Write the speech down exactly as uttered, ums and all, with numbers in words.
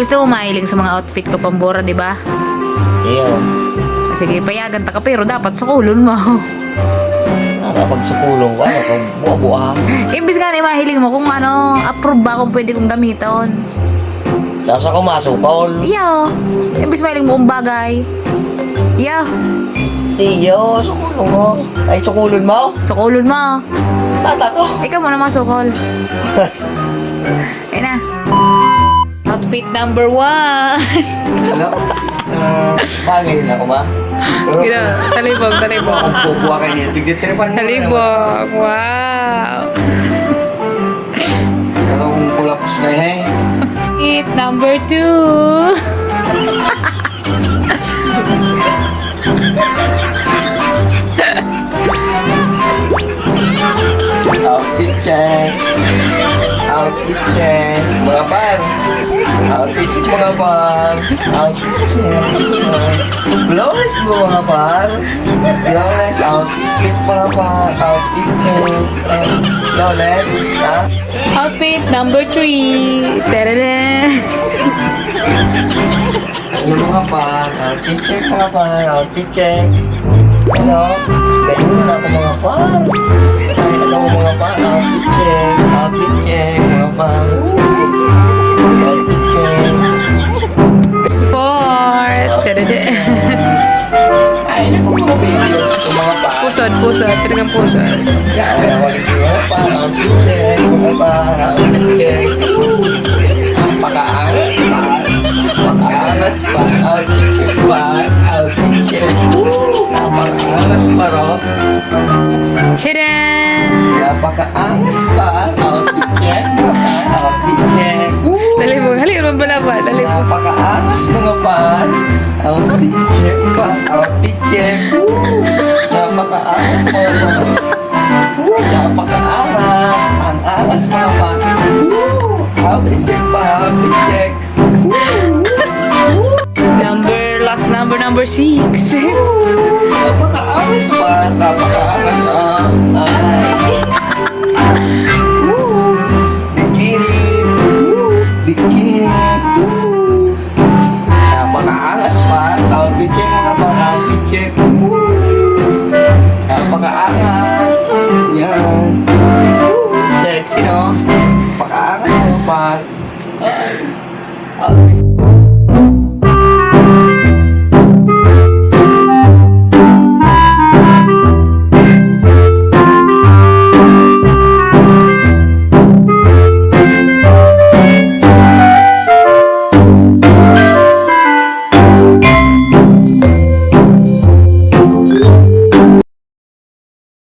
Gusto mo mahiling sa mga outfit ko pambura, di ba? Iyo. Sige, payagan ta ka, pero dapat sukulon mo. Nakapagsukulong ko, ano, kung buha-buha. Imbis nga na mahiling mo kung ano, approve ba kung pwede kong gamiton. Tapos ako masukol. Iyo. Imbis mahiling mo kung bagay. Iyo. Iyo, sukulong mo. Ay, sukulon mo? Sukulon mo. Tata ko. Ikaw mo na masukol. Ayun na. Outfit number one. Hello, sister. Bagay na ako ba? Pero Gina, talibog, talibog. Ang bubuha kayo niya. Tigditripan mo. Talibog. Wow. Pero kung kulapos na eh. Outfit number two. Outfit check. Outfit check. Mga par. Outfit check, mga par. Outfit check. Flawless mo, mga par. Flawless outfit, mga par. Outfit check. Flawless, ha? Outfit number three. Tarara! Ano, mga par? Outfit check, mga par. Outfit check. Ano? Galing na ako, mga par. Ay, ano, mga par? Outfit check. Outfit check, mga par. Outfit check. Four. Tarara! Ay, ano po, mga baby? Yung mga par. Pusod, pusod. Talagang pusod. Yan, mga par. Outfit check, mga par. Outfit check. Ang pakaangas pa. Pakaangas pa. Outfit check pa. Outfit check. Napakaangas pa, ro. Tcharam! Napakaangas pa. Outfit check. Outfit check. Dali mo, hali mo pala ba? Dali mo. Napakaangas, mga par. Outfit check pa. Outfit check. Napakaangas, mga par. Napakaangas. Ang angas, mga par. Outfit check pa. Outfit check. Number, last number, number six.